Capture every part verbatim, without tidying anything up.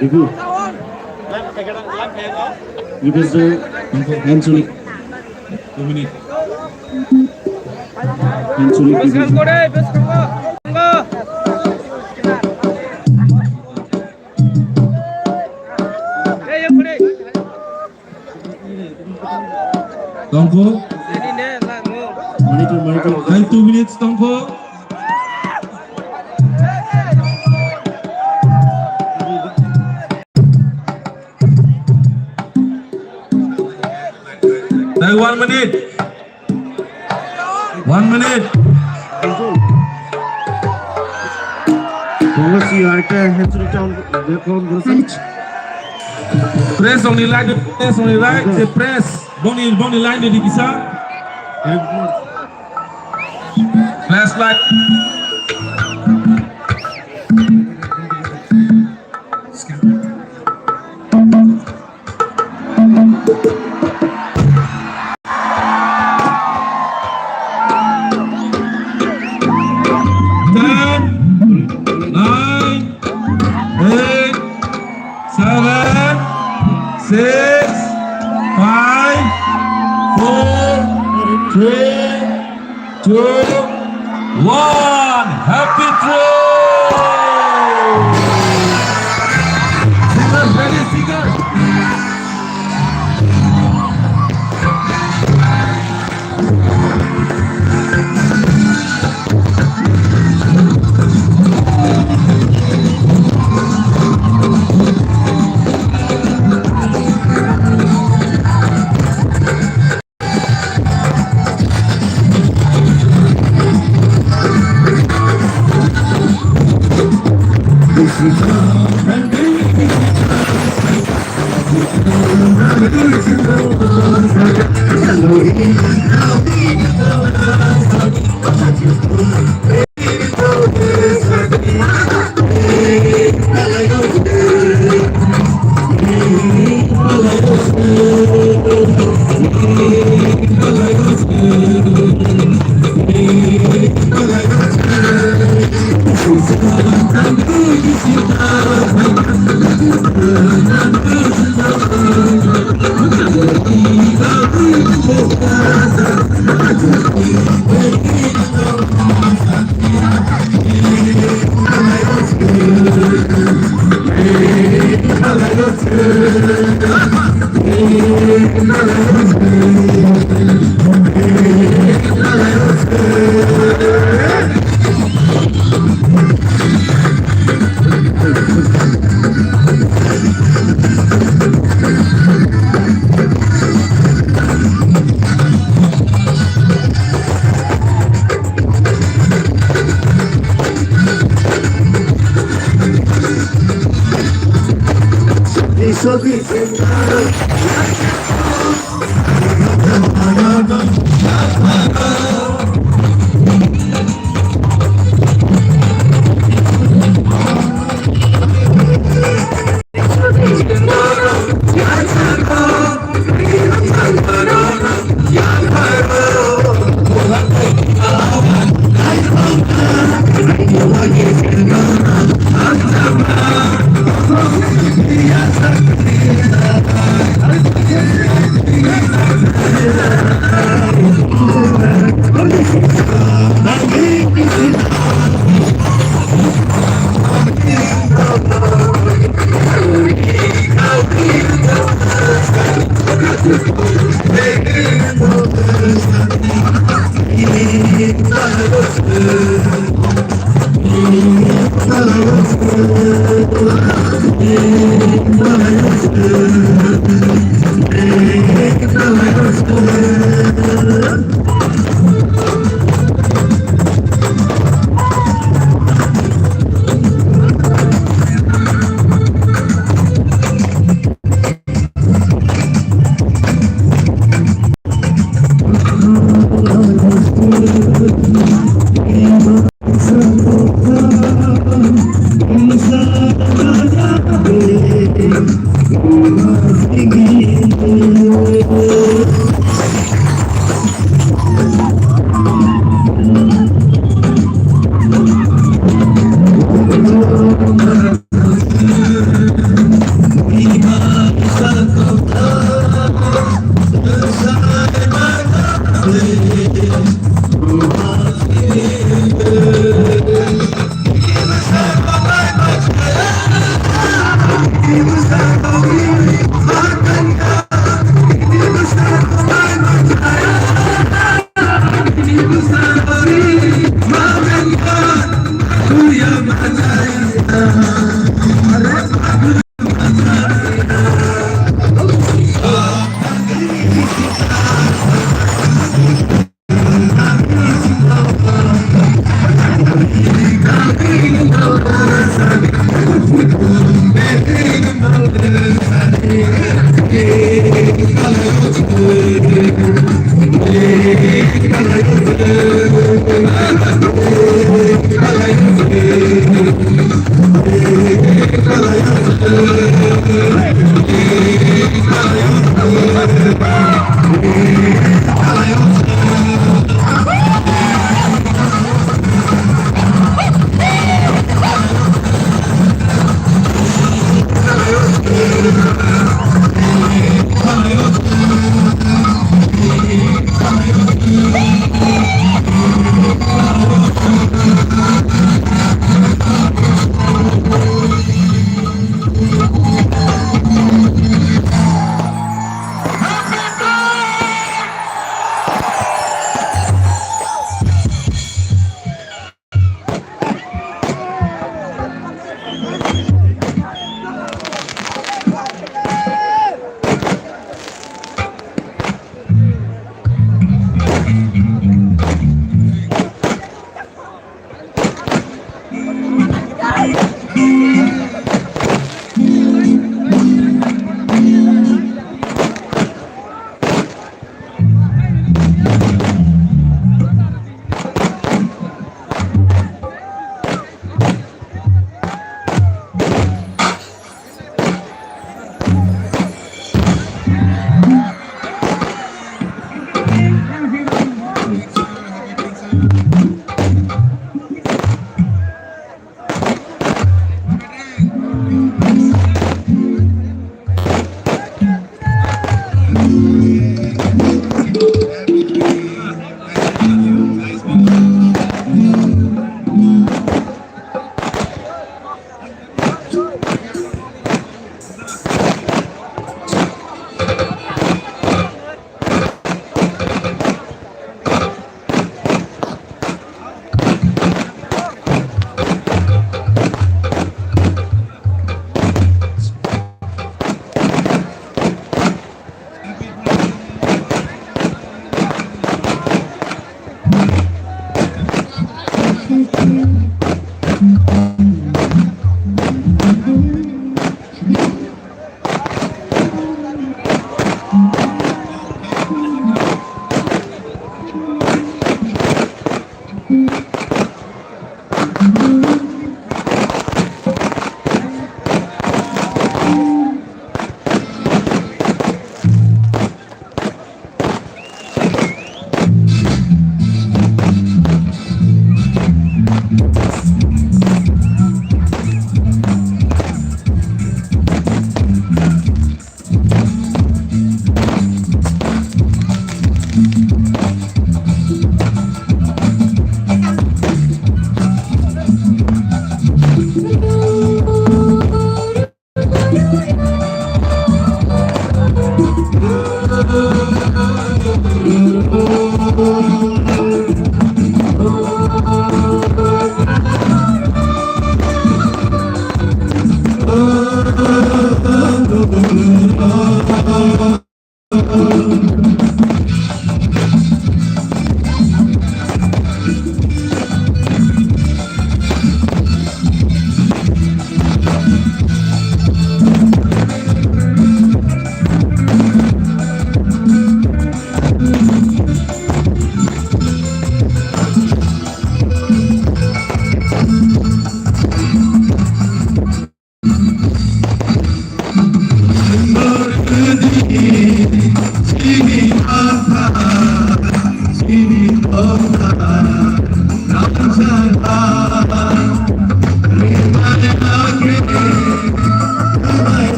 Review. Review sir, hand sulik. Two minute. Hand sulik review. Tongkho. Monitor, monitor. Hai two minutes tongkho. Hai one minute. One minute. Congrats, you are a handsome town. Welcome, Congrats. Press on the right, press on the right, the press. Boni, boni line di bisa. Flashlight. Ten, nine, eight, seven, six, five, four, three, two, one. Happy throw! Singers, ready, singers?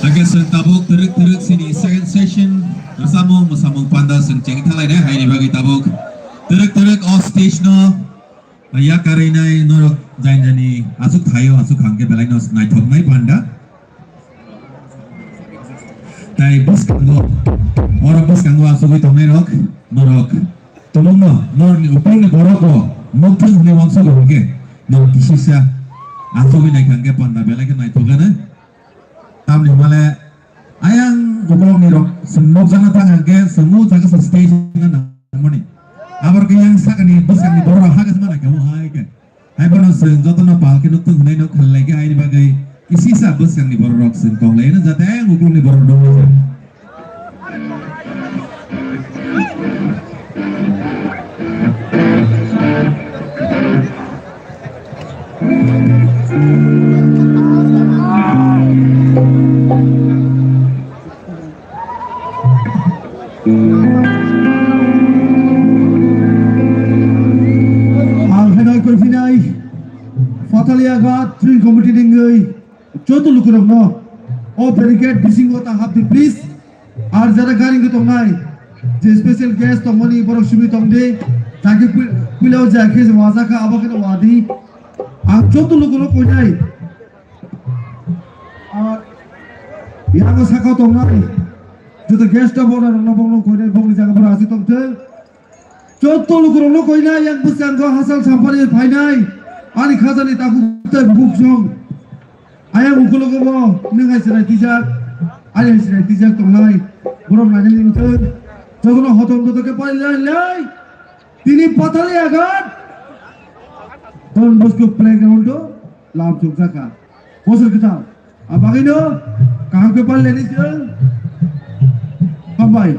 Hake chwng tabuk twrwk twrwk chini second session rwchapmung mwsamung panda chwng chengwi thanglainai, haini bagwi tabuk twrwk twrwk o stage no yak karwi nai norok jainjani aswk thaio, aswk hangkhe belai no naithoknai panda. Tai bwskango, oro bwskango achugwi tongnai rok, norok tumungno, norokni ukulni borok bo nukthung hwnwi uansukgo hwnkhe, norok kisisa achugwi naikha hwnkhe panda belai khe naithokgano. Tamni hwnmale ayang ukulokni rok chwng nukjakna thang hwnkhe chwngno jaga sa stage hwnna nangmani. Abar khe yang sakani bwskanni borok rok hakhe se ma naikha o hai khe. Hai bono chwng jotono pal khe nukthung hwnwi no khlai lai khe, haini bagwi kisisa bwskangni borok rok chwng tong lai no, jate ayang ukulokni borok rok nukjak. Ang khe nai koi phinai Patalia Ghat Tring Committee ni wngwi joto lukurokno o barricade bisingo ta hapdi please. Ar jara gari wngwi tongnai je special guest tongmani borok simi tongdi, jaki pui-, puila o jaya khe wajak kha, abo kheno wadi. Ang joto lukurok koinai. Ar yango sakao tongnai joto guest of honor rokno bokno koinai, bokni jaga borok aswk tongthung. Joto lukurokno koinai yang bwskango hachal sampani phainai ani khajani takhuk tei bukhuk song. Ayang ukulogo bo nwng hai chwrai twijak, ani hai chwrai twijak tongnai. Borok nainani wngthung. Jotono hotom joto khe pai lai lai. Tini Patalia Ghat Don Bosco Playground o lam chukjakha. Bosor kwtal. Abagwino kaham khe palilaini chwng. Hambai.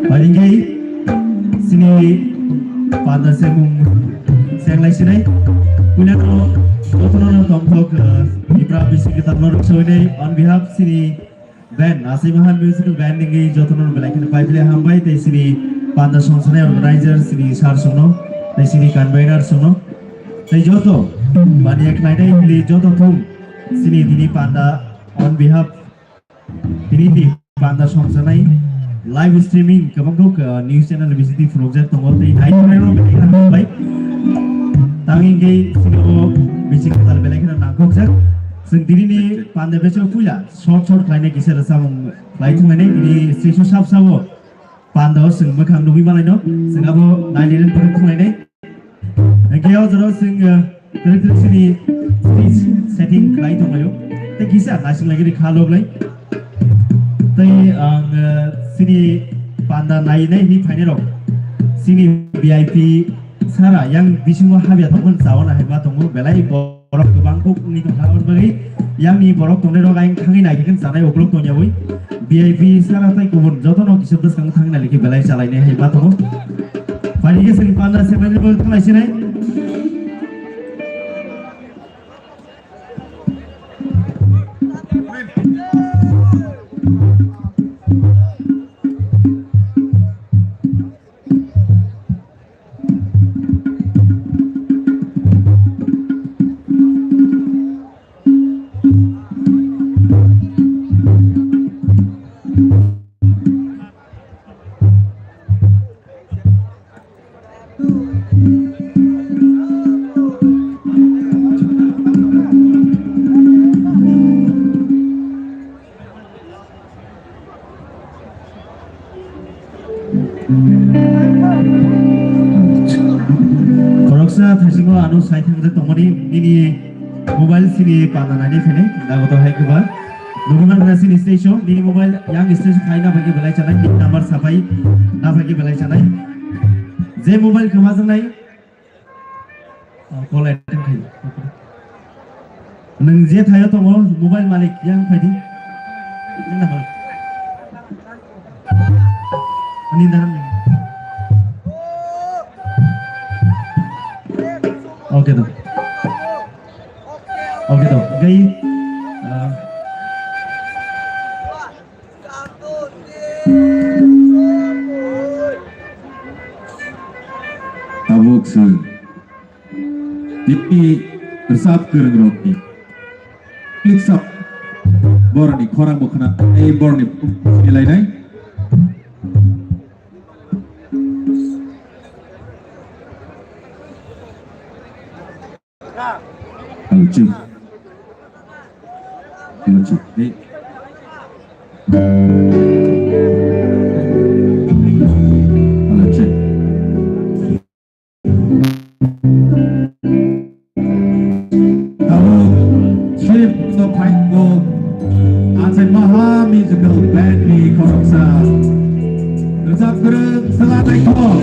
Paringei sini panda semung senglai sinai. Punya no, jotono no tongthok, eh, Tipra bisi kwtal no rwksawi nai. On behalf sini band, Asai Mahan Musical Band ningwi jotono no belai kheno pai pili hambai, tei sini panda songsanai organizer sini sir songno, tei sini convener songno, tei joto baniya khlainai hili joto thung sini dini panda on behalf Tini di panda songsanai live streaming kwbang kok, uh, news channel B C T phunukjak tongo tei nai tongnai rok belai kheno hambai. Tang hingke sini o bisi kwtal belai kheno nangkokjak. Chwng tini ni panda becho puila short short khlainai kisa rwchapmung khlai thunglainai tini station sab sabo. Panda o chwng mwkhang nugwi manaino, chwng abo nai nai phunuk thunglainai. Hingke o jora chwng, eh, twrwk twrwk sini stage setting khlai tonglaio. Tei kisa naising lagiri kha loglai. Tei ang, eh, sini panda nai nai ni phainai rok. Sini V I P sara yang bisingo habya tongmani chawana hai ma tongo belai bo- Borok kwbang kuk wngwi tongkha, aboni bagwi yang ni borok tongnai rok ayang thangwi naikhe khe chanai uklok tongyawi V I P sara tei kubun jotono kisa bwskang thangwi naikhe belai chalainai hai ma tongo. Phaikhe chwng panda seventy bo thanglai sinai. Khoroksa thaisingo ano sai thangjak tongmani nini mobile sini panda naini phainai dago to hai kuba. Nugwi mankha sini station nini mobile yang station khai na phaikhe belai chanai, pin number sapai na phaikhe belai chanai. Je mobile khama janai. Ah, call attend khai. Nwng je thaio tongo, mobile malik yang phaidi. Nwng na hol. Ani daram ni. Okay to. Okay to. Gai, ah, Tabuk se. Tini rwchap kwrwngrokni kliksa borokni khorang bo khna, tei borokni bumung sinilainai. Lucu. Lucu. Eh. Lucu. Abo, sip no phaiko, achai maha musical band ni khoroksa. Rwchap kwrwng, swla naithok.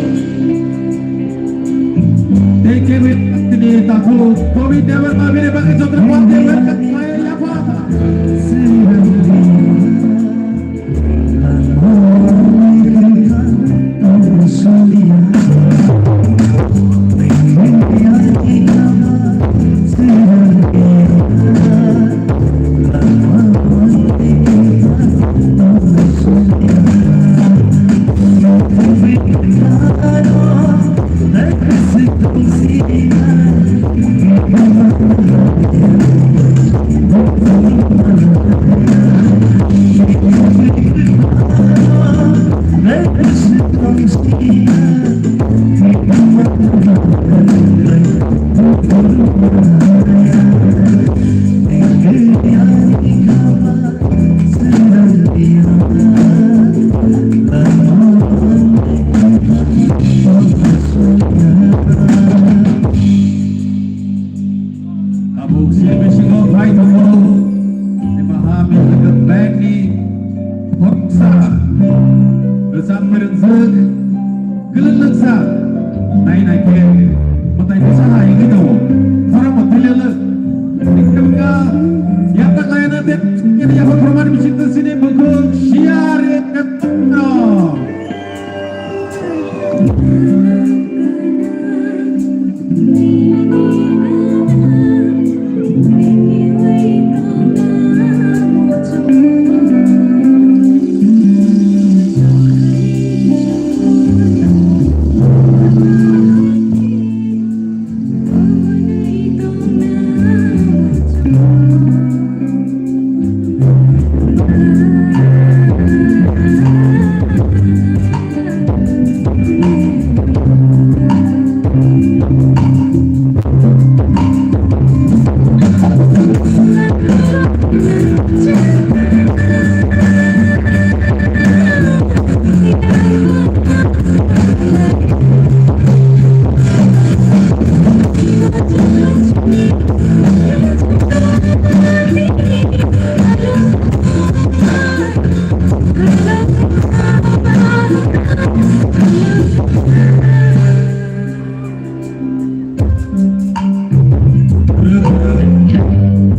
Tei kebwi tini takhuk Bobby Debbarma bini bagwi joto phathe welcome khlai yapha. Tabuk sini bisingo phai tongo. Eba ha musical band ni khoroksa rwchap kwrwngjwk. Kwlwng lwksa nai nai khe mwtai bwsa hai wngwi tongo. Khorang bo thwilwlwk. Wngkha yapha khlaiano tei yapha khorokmani bisingtwi chini bukhuk siya re khetro.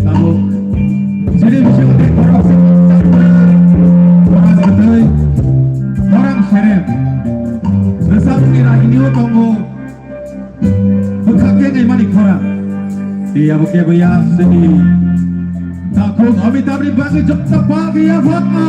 Tabuk. Chini bisingo tei borok se borok kwtwi, borok serem. Rwchapni ragini o tongo bwkha kengaimani khorang. Tei abo kebo ya chini takhuk Amitabhni bagwi jokta bagwi ya bhagna.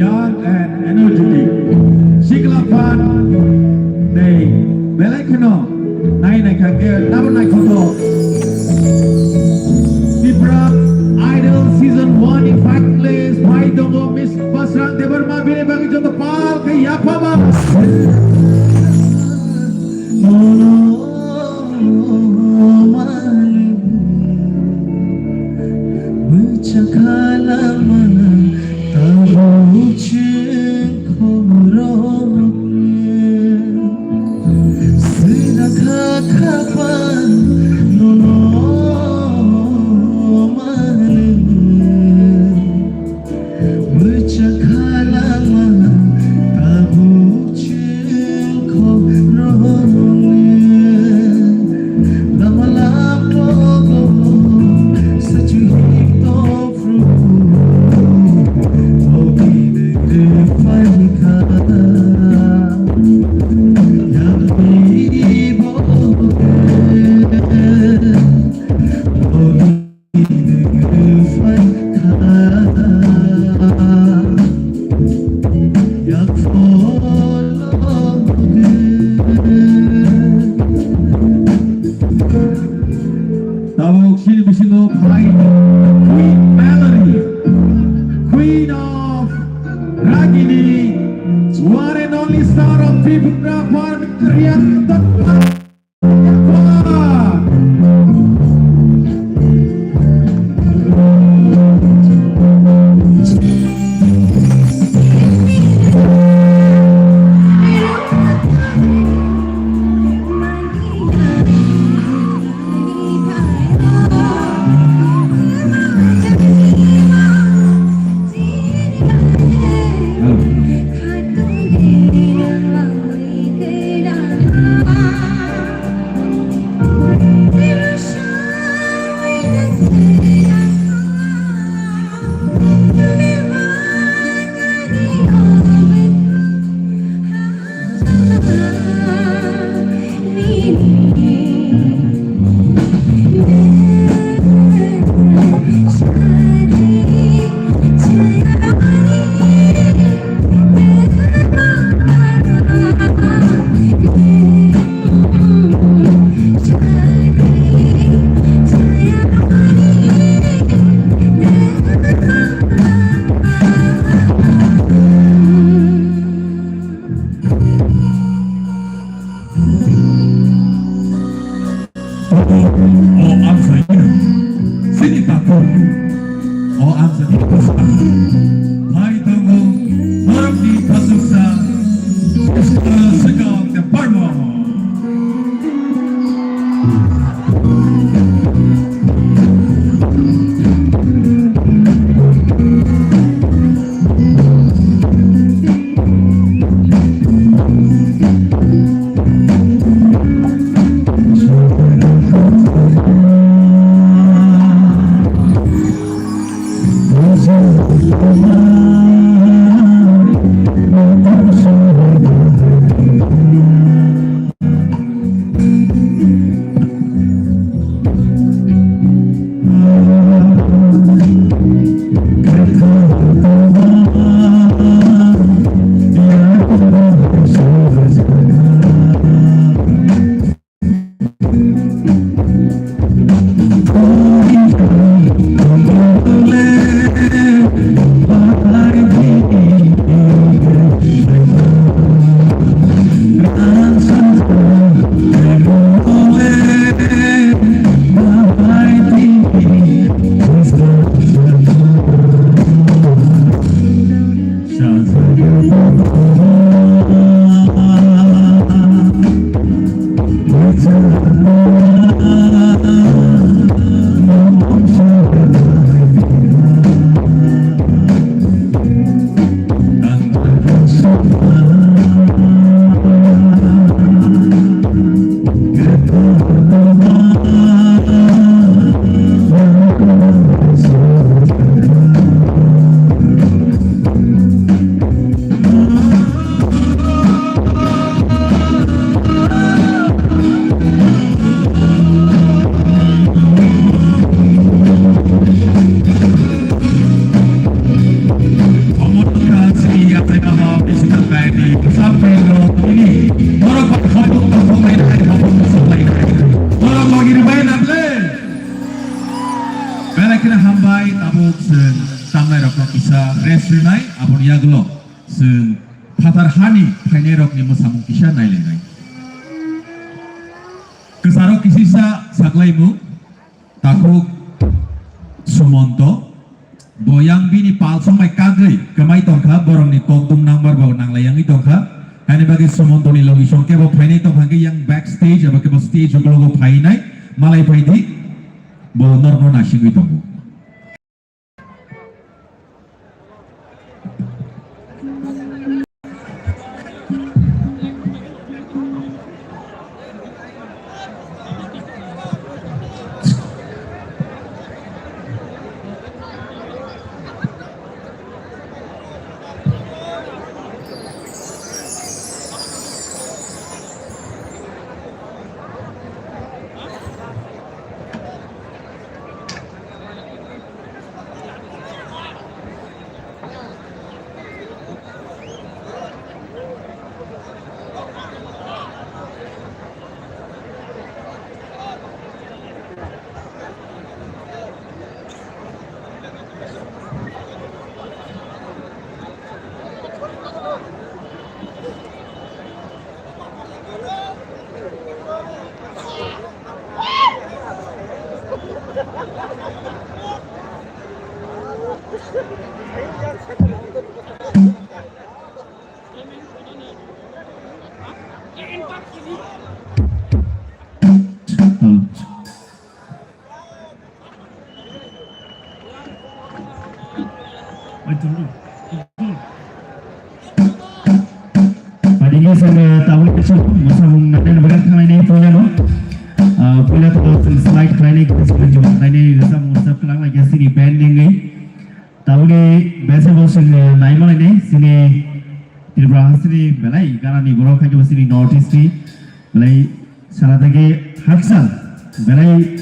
Young and energetic, sikla phan tei belai kheno nai nai kha khe nabo naithotok. Tipra I Joto pal khe yaphama. Tabuk chini bisingo phai Queen Melody, Queen of Ragini, one and only star of Tripura, Parvati Riya Dutta. O amsa ino, chini takhuk. O amsa ni bwsa. Phai tongo, norokni thasuksa, Mister Swkang Debbarma. Belai kheno hambai, tabuk chwng tamnairokno kisa rest rwnai, aboni yagulo. Chwng phatar hani phainairokni mwsamung kisa nailainai. Kwcharo kisisa saklaimung, takhuk Sumonto, bo yang bini palsong bai kagwi kwmai tongkha, borokni kokdum nangbar bo nanglai yangwi tongkha. Haini bagwi Sumontoni logisong kebo phainai tongkha, hwnkhe yang backstage abo kebo stage ukologo phainai, malai phaidi, bo norokno naisingwi tongo. Paidingke sanga tabuk kaisa mwsamung naina bagwi thanglaini puilano. Ah, puila to chwng slide khlainai, kisa chwng juma khlainai, rwchapmung rwchap kwlang lai khe chini band nengwi. Tabukni bese bo chwng naima lainai, chini Tripura hasteni belai ganani borok, khaikhe bo chini North East ni belai Sana tagi haksan, belai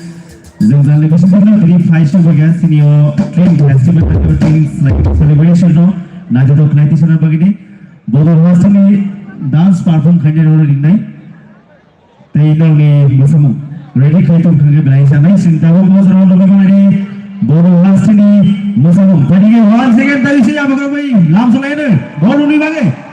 jwngjal ni bisingtwi tini phai song bagya sini o Tring Festival abo Tring Celebration no naithotok khlai tisana bagini Bodo hasteni dance perform khainai rok ringnai. Tei nokni mwsamung ready khai tong thangwi belai sanai sini tabuk bojor o nugwi mani Bodo hasteni mwsamung tani once again tagi se abo bai lam solaino Bodo ni bagwi.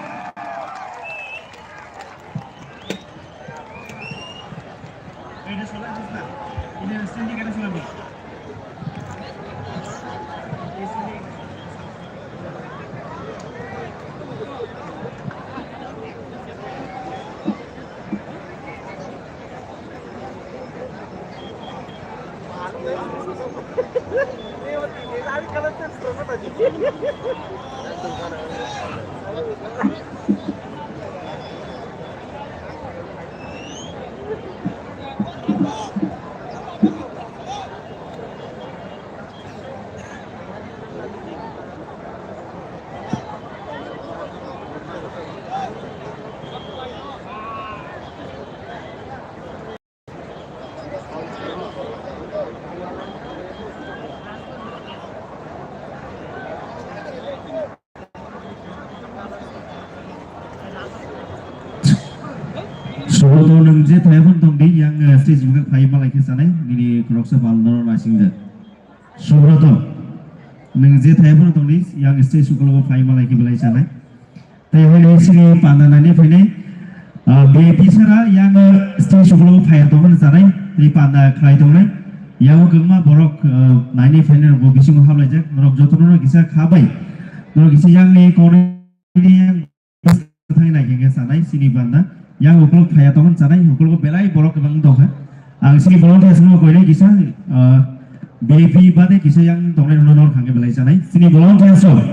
Suboto nwng je thaya phano tong di, yang, eh, stage bwkhak phai malai khe chanai, nini khoroksa pal no naising jak. Suboto nwng je thaya phano tong di, yang stage ukologo phai malai khe belai chanai. Tei hai sini panda nani phainai, ah, B I P sara yang stage ukologo phai tong phano chanai, tei panda khlai tongnai. Yang kwbangma borok, ah, nani phainai rok bo bisingo hablai jak, norok jotono no kisa kha bai, norok kisa yang ni konai yang Thai nai khe sanai sini banda. Yang ukulok phaya tongmani sanai, ukulok belai borok kwbang tongkha. Ang sini volunteers no koinai kisa, ah, B I P bade kisa yang tongnai rok no nor kha khe belai sanai. Sini volunteers rok.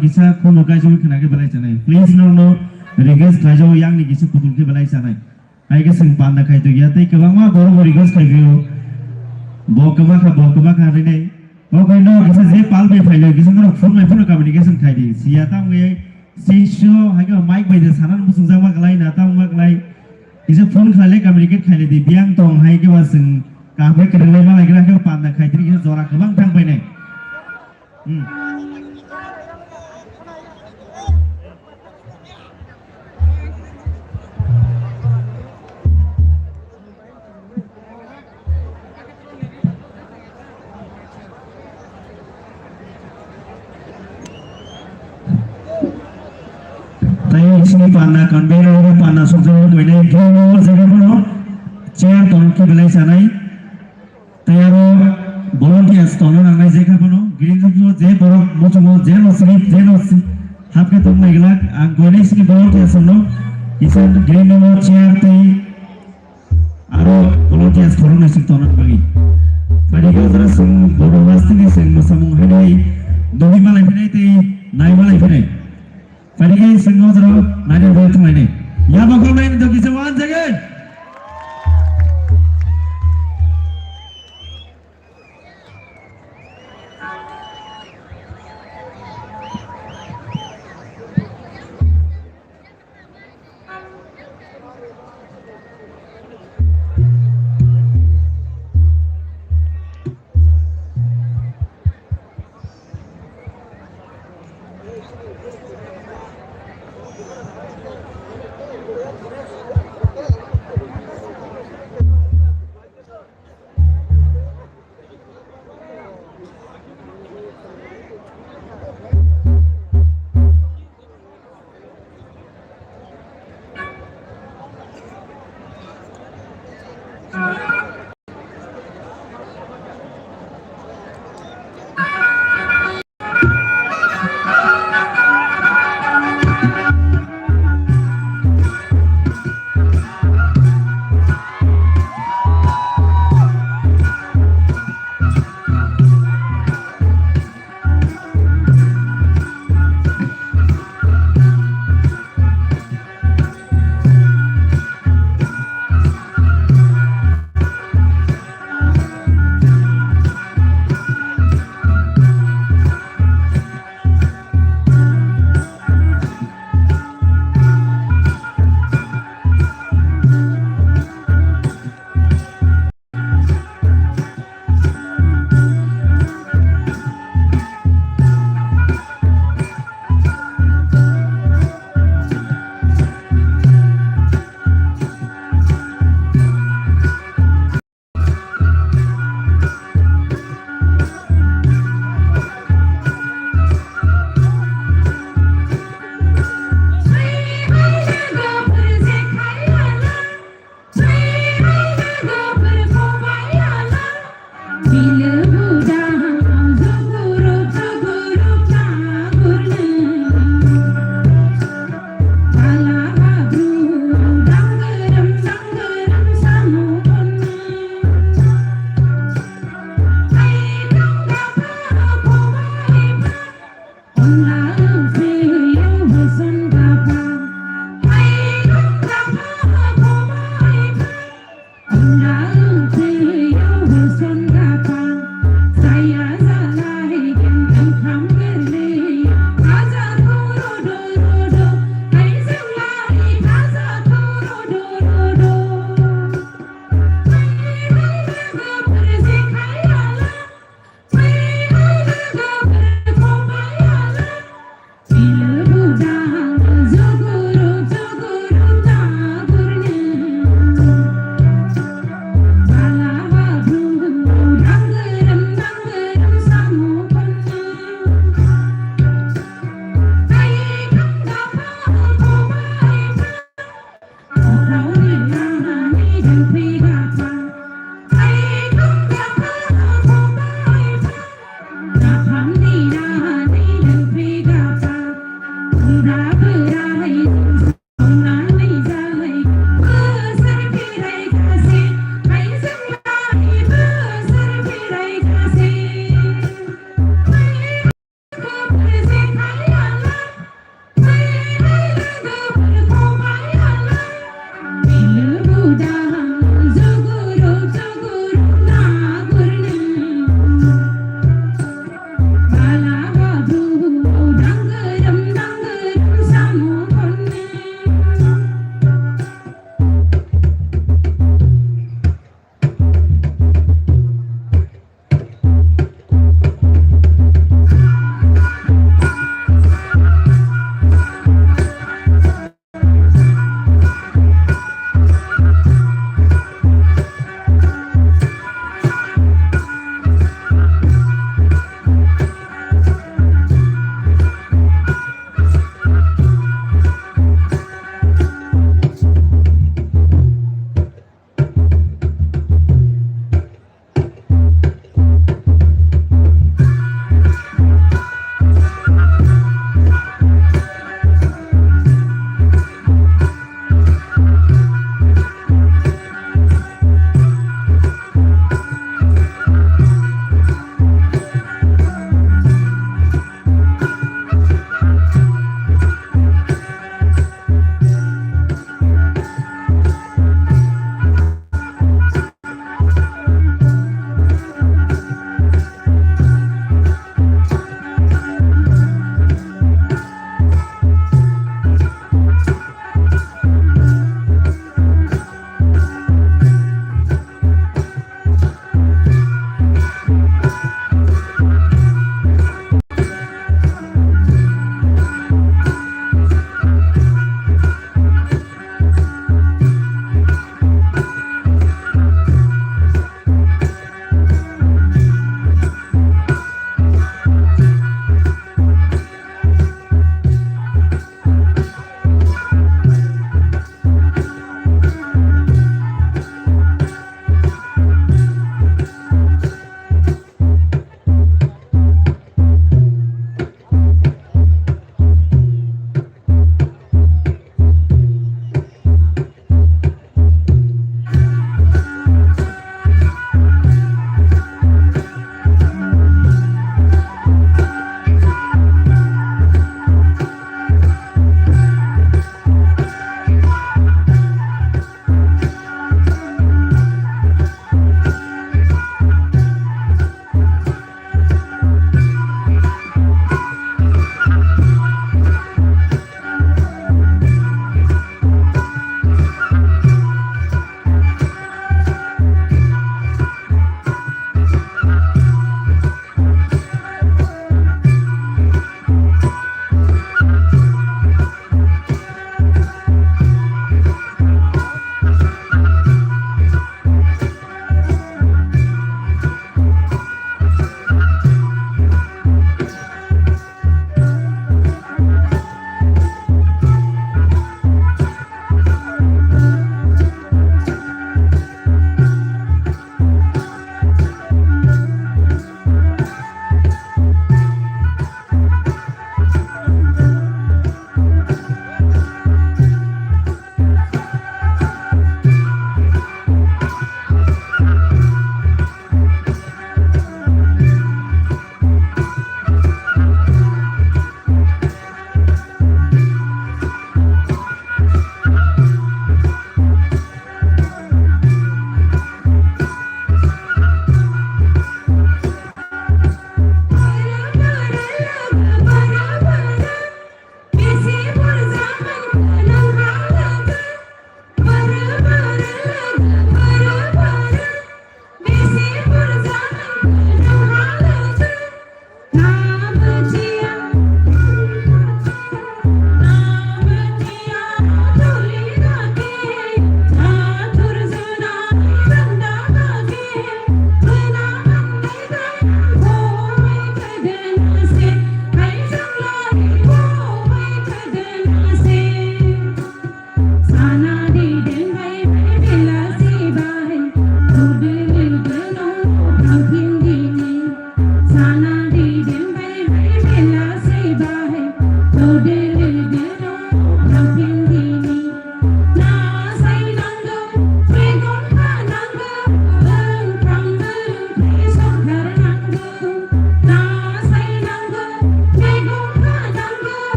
kisa khunu kaisa khna khe belai chanai. Please no no request khlai jago yang ni kisa kutung khe belai chanai. Hai khe chwng panda khai tongya tei kwbangma borok bo request khai phio. Bo kwma kha, bo kwma kha hinwi nai. Bo khai no kisa je pal bai phai le kisa no phone bai phone communication khai di. Siya ta wngwi sisyo hai khe mic bai de sanan muchung jak ma klai na ta wngma klai. Kisa phone khlai le communicate khai le di. Biyang tong hai khe ba chwng kaham khe kwrwng lai ma lai gra khe panda khai tini kisa jora kwbang thang pai nai. Hmm. Tei sini panna conveyor o panna sokjak bai nai, green o jaga bono chair tong khe belai sanai. Tei aro volunteers tongna nangnai je kha phano, green room o je borok muchungo, je no sleep, je no si-, hap khe tong nai glak, ang koinai sini volunteers rokno kisa green room o chair tei aro volunteers khoroknwi sing tongna bagwi. Phaidi khe jora chwng bodo hasteni chwng mwsamung hainai nugwi malai phinai tei nai malai phinai. Phaidi khe chwng o jora naina bagwi thanglainai. Yaba khoroknwi do kisa one second.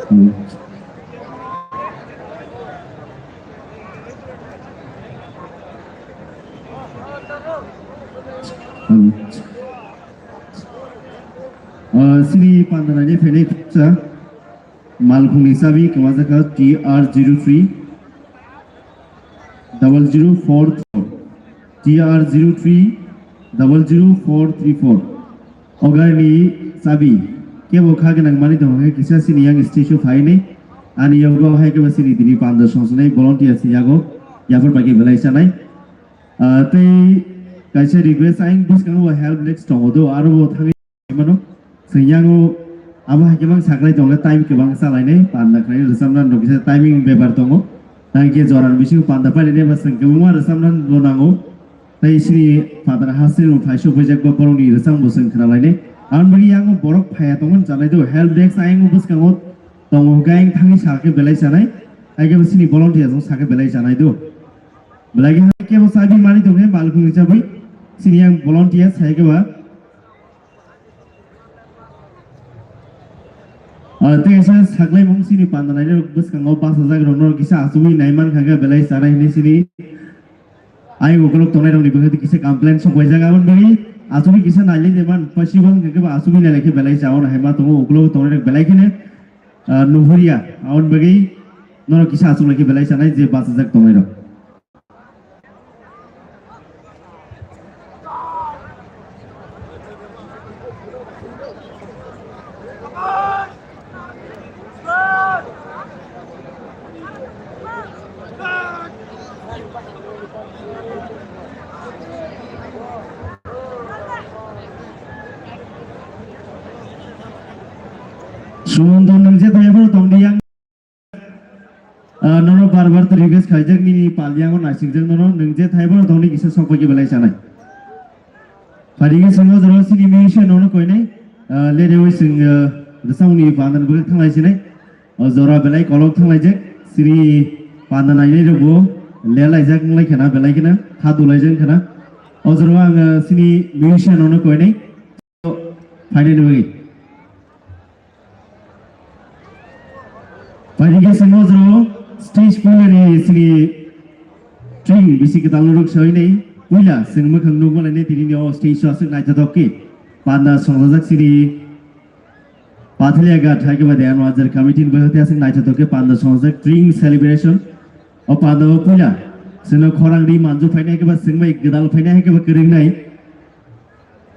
Hmm. Hmm. Ah, sini pandana ni phainai kuksa. Malkhungni chabi kwmajak kha T R zero three double zero four three four, T R zero three double zero four three four. O gari ni chabi kebo kha gwnang manwi tongkha khe kisa sini yang stage o phainai. Ani yogo hai kebo sini tini panda songsanai volunteer si yago yapor bai khe belai chanai. Ah, tei kaisa request, ayang bwskango help desk tongo do, aro bo thangwi mano. Chwng yango abo hai khe mang saklai tongo, time kwbang chalainai, panda khlainai, rwchapna rok kisa timing bepar tongo. Tei khe jora ni bisingo panda painai ba chwng kwbangma rwchapna bo nango. Tei sini phataro hasteni rok thai sokphaijak ba borokni rwchapmung bo chwng khnalainai. Aboni bagwi yango borok phaiya tongmani chanai do, help desk ayang bwskango tongo, hwnkhe ayang thangwi sakhe belai chanai. Hai khe bo sini volunteer rok sakhe belai chanai do. Belai khe hai kebo chabi mani tongkhe malkhungni chabi. Sini yang volunteer hai khe ba. Ah, tei kaisa saklaimung sini panda nainai rok bwskango bachajak rok no kisa achugwi naiman kha khe belai chanai hinwi sini. Ayang ukulok tongnai rok ni bwkhak kisa complain sok paijak aboni bagwi achugwi kisa nailai de man possible kha khe ba achugwi nailai khe belai chaui hai ma tongo ukulok tongnai rok belai kheno, ah, nuhurya aboni bagwi norok kisa achuk lai khe belai chanai je bachajak tongnai rok. Sumonto nwng je tongya phano tongdi yang. Ah, nono bar bar to request khaijak nini palyango naisingjakno, nono nwng je thaibo tongni kisa sok bai khe belai chanai. Phaidi khe chwngno jora sini musician nono koinai, ah, le rewi chwng, ah, rwchapmungni panda ni bwkhak thanglai sinai. O jora belai kolok thanglaijak, sini panda nainai rokbo le laijak wnglaikha na belai kheno, kha dulaijak wngkha na. O jora ang, ah, sini musician nono koinai. Phainani bagwi. Phaidi khe chwngno jora stage puilani sini tring bisi kwtal norok soi nai. Puila chwng mwkhang nukma lainai tini ni o stage o aswk naithothok khe panda songjak sini Pathalia Ghat hai khe ba de ano ajar committee ni bai hote aswk naithothok khe panda songjak tring celebration. O panda o puila chwngno khorang ri manju phainai hai khe ba chwngbai gwdal phainai hai khe ba kwrwng nai.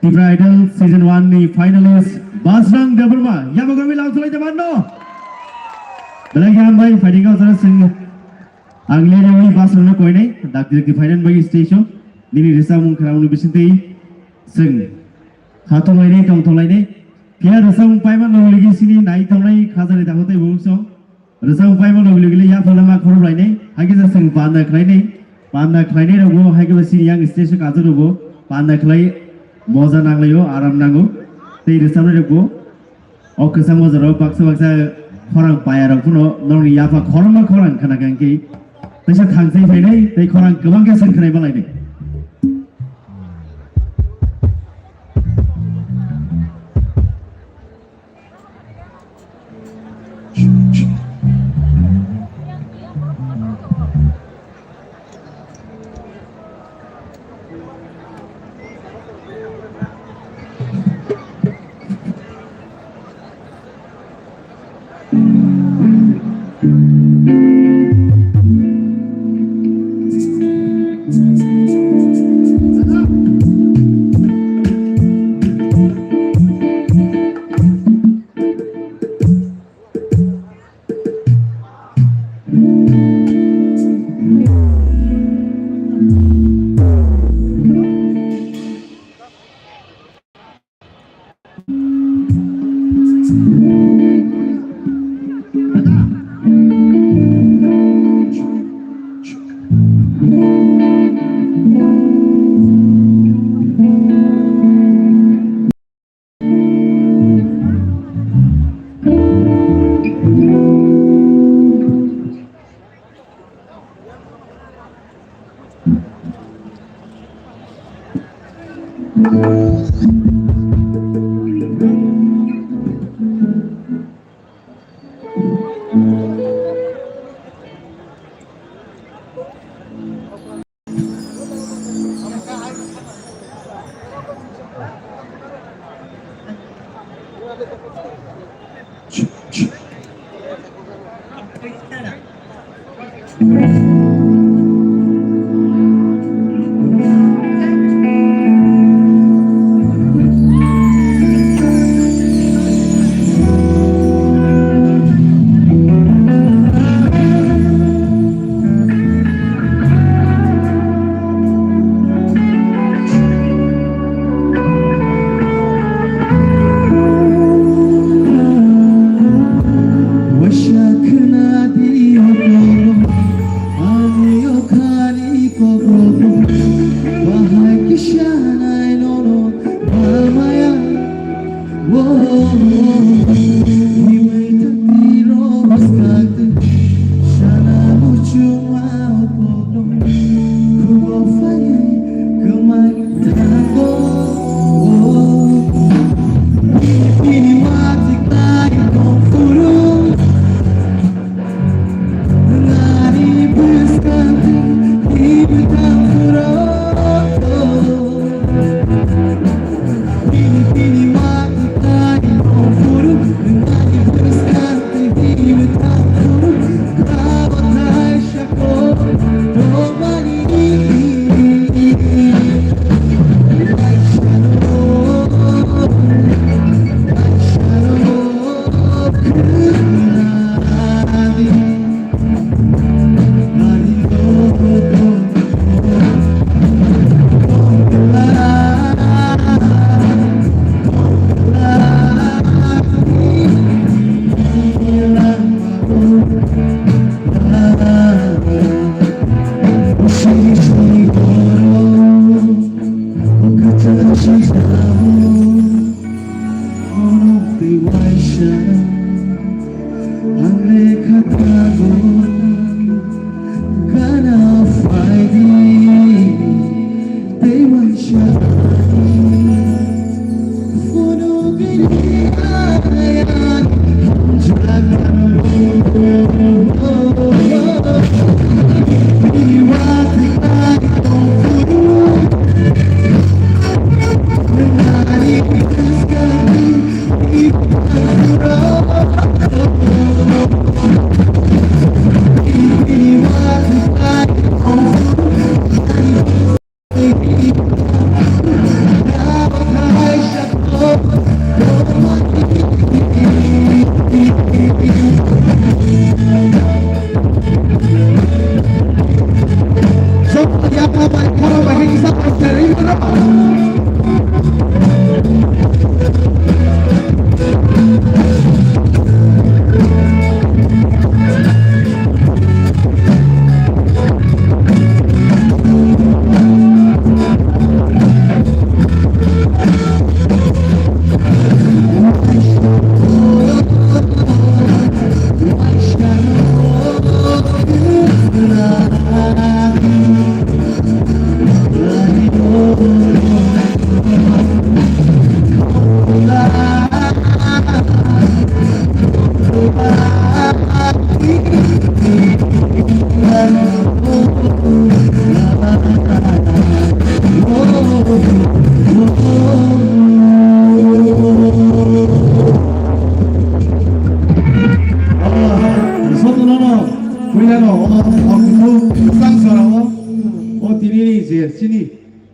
Tipra Idol Season one ni finalist Basrang Debbarma, yabagami lamsolai de manno. Belai khe hambai, phaidi khe o jora chwng ang le rewi Basrang no koinai, dakti dakti phainani bagwi stage o, nini rwchapmung khwnamung ni bisingtwi chwng khathok lainai, tongthok lainai, phiya rwchapmung paima nongligwi sini nai tongnai khajani dakho tei bumung song. Rwchapmung paima logi logi le yapharma khorop lainai, hakhe je chwng panda khlainai, panda khlainai rokbo hakhe bo sini yang stage o kajak rokbo panda khlai moja nanglaio, aram nango. Tei rwchapnai rokbo o kwchangma jorao baksa baksa khorang paya rok phano nokni yapha khorokma khorang khna khe hwnkhe teisa thangsai phainai tei khorang kwbang khe chwng khwnai ma lainai.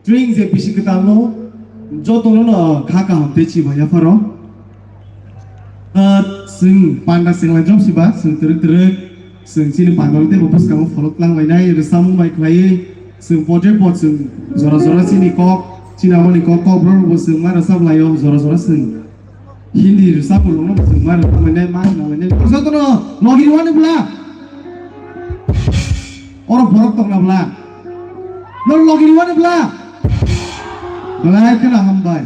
Tring je bisi kwtal no joto no kha kaham tei chiba yapharo. Ah, chwng panda chwng lai jom siba, chwng twrwk twrwk, chwng chini panda no teibo bwskango folok tlang lainai, rwchapmung bai khlaiwi, chwng poje po chwng jora jora chini kok, chini amani kok, kok borok bo chwng ma rwchap laio, jora jora chwng Hindi rwchapmung rokno bo chwng ma rwchap lainai, ma hwnna lainai. Jotono logi rwani bwla. Oro borok tongna bwla. Nor logi rwani bwla. Belai kheno hambai.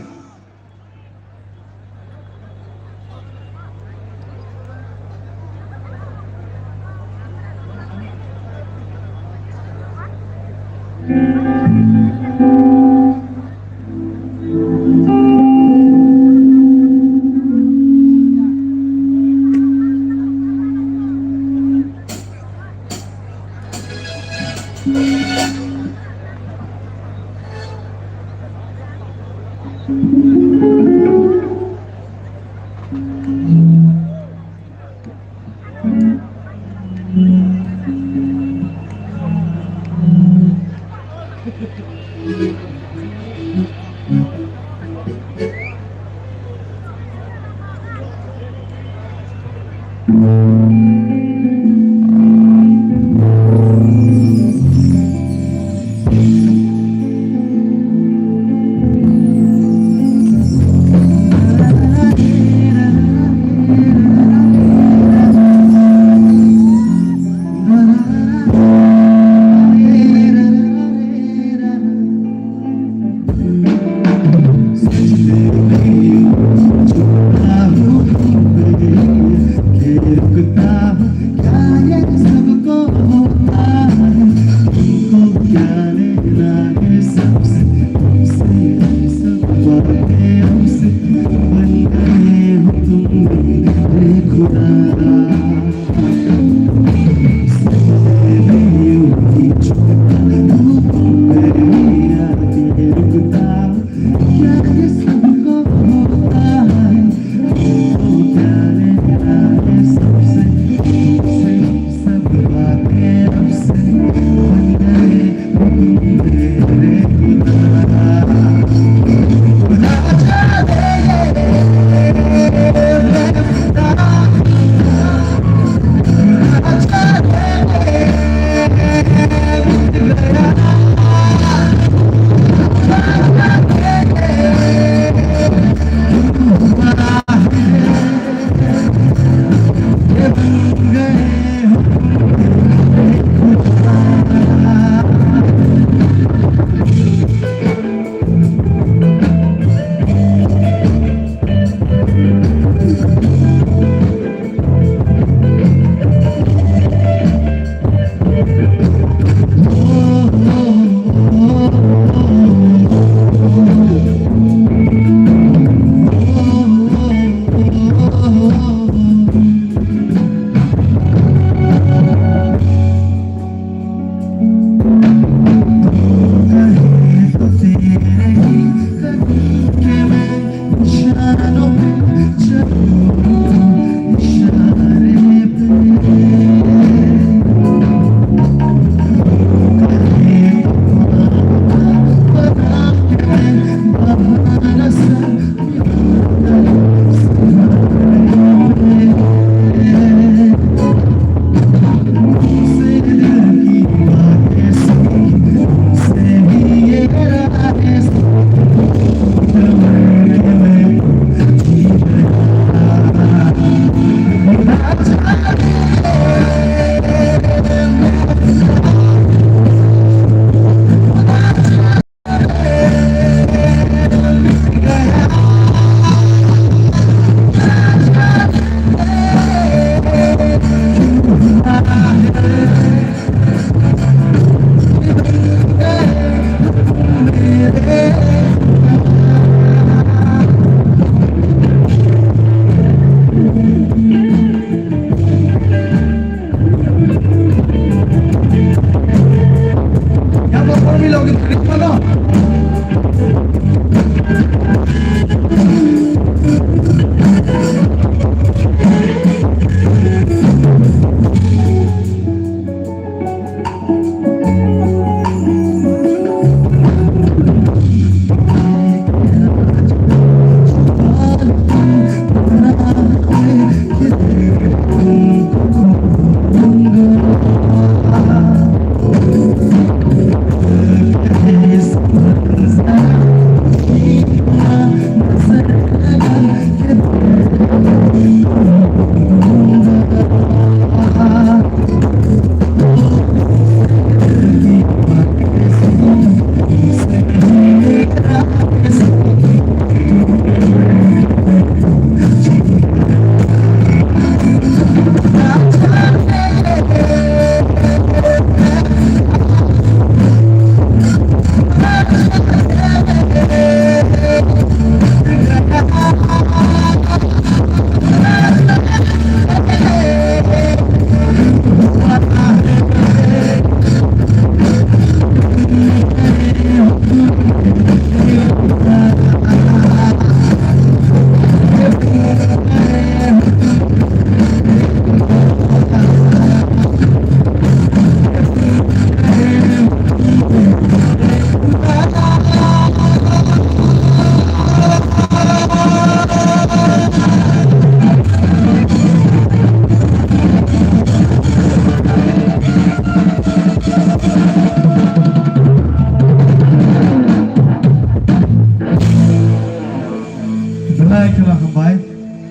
Belai kheno hambai.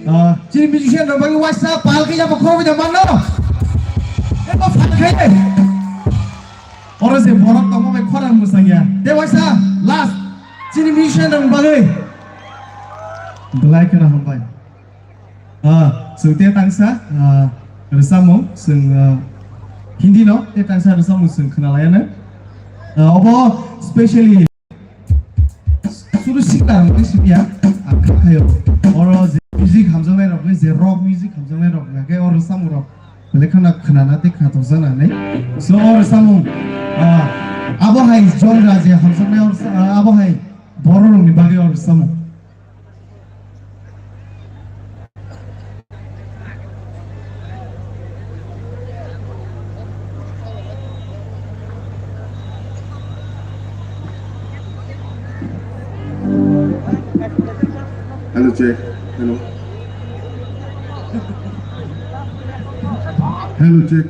Ah, chini musician rok bagwi waisa pal khe yabo khorokwi da manno. Eko phan khai de. Oro je borok tongma bai khorang mwsang ya. Tei waisa last chini musician rok bagwi. Belai kheno hambai. Ah, chwng tei tangsa, ah, rwchapmung chwng, ah, Hindi no tei tangsa rwchapmung chwng khwnalaiano. Ah, obo specially Suru sikla ang khe simi ya, ang kha khayo. Oro je music hamjaknai rok, je rock music hamjaknai rok, hingkhe oro samung rok belai kheno khwnana tei khatok jana hinwi. So oro samung, ah, abo hai genre je hamjaknai oro sa-, ah, abo hai borok rokni bagwi oro samung. Hello, check. Hello. Hello, check.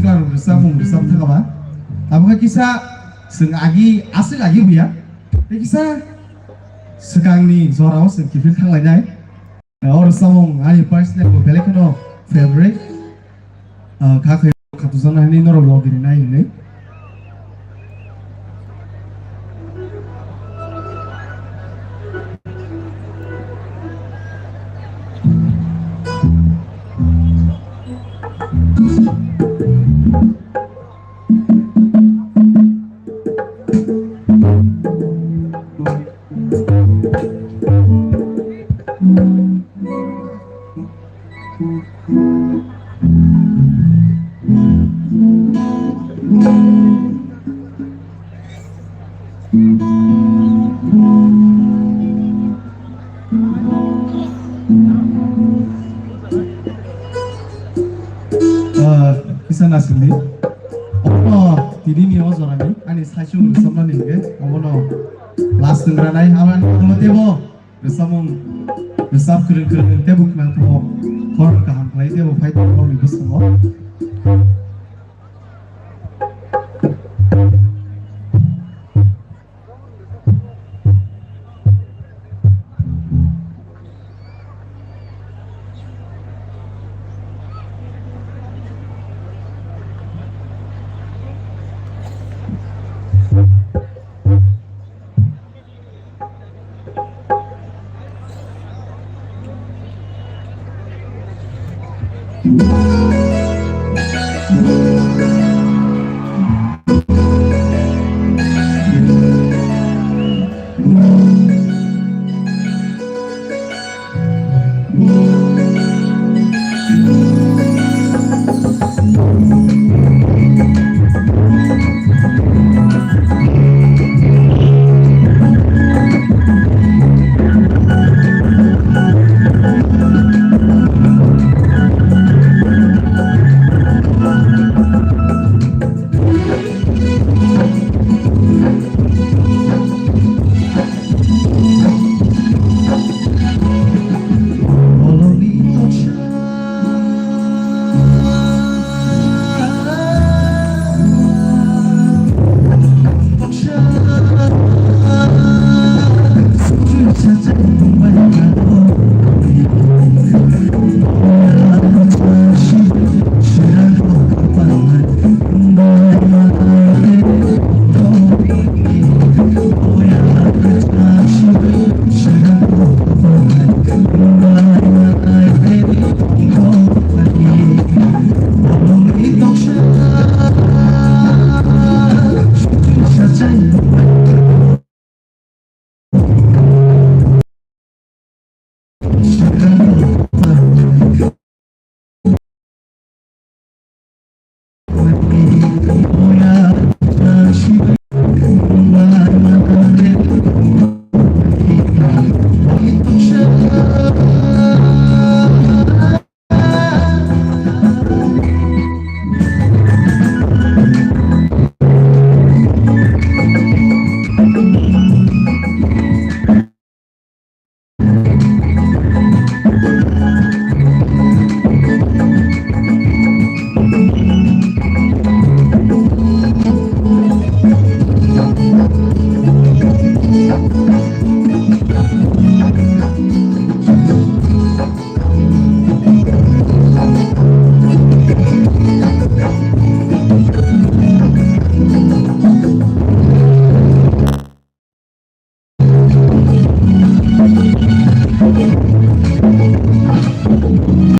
Rwchapmung rwchap thangma. Tabukhe kisa chwng agi, aswk agi buya. Tei kisa swkangni jorao chwng kiphil thanglainai. O rwchapmung ani personal bo belai kheno favorite. Ah, kha khe khatujana hinwi norok logi rinai hinwi. Ah, kisa nasili. Omo tini ni o jora ni ani saichung rwchapna ni hingke omo no last nung ranai haman omo tebo rwchapmung rwchap kwrwng kwrwng tebo khwlai thango. Khor kaham khlai tebo phai thango ni bwskango.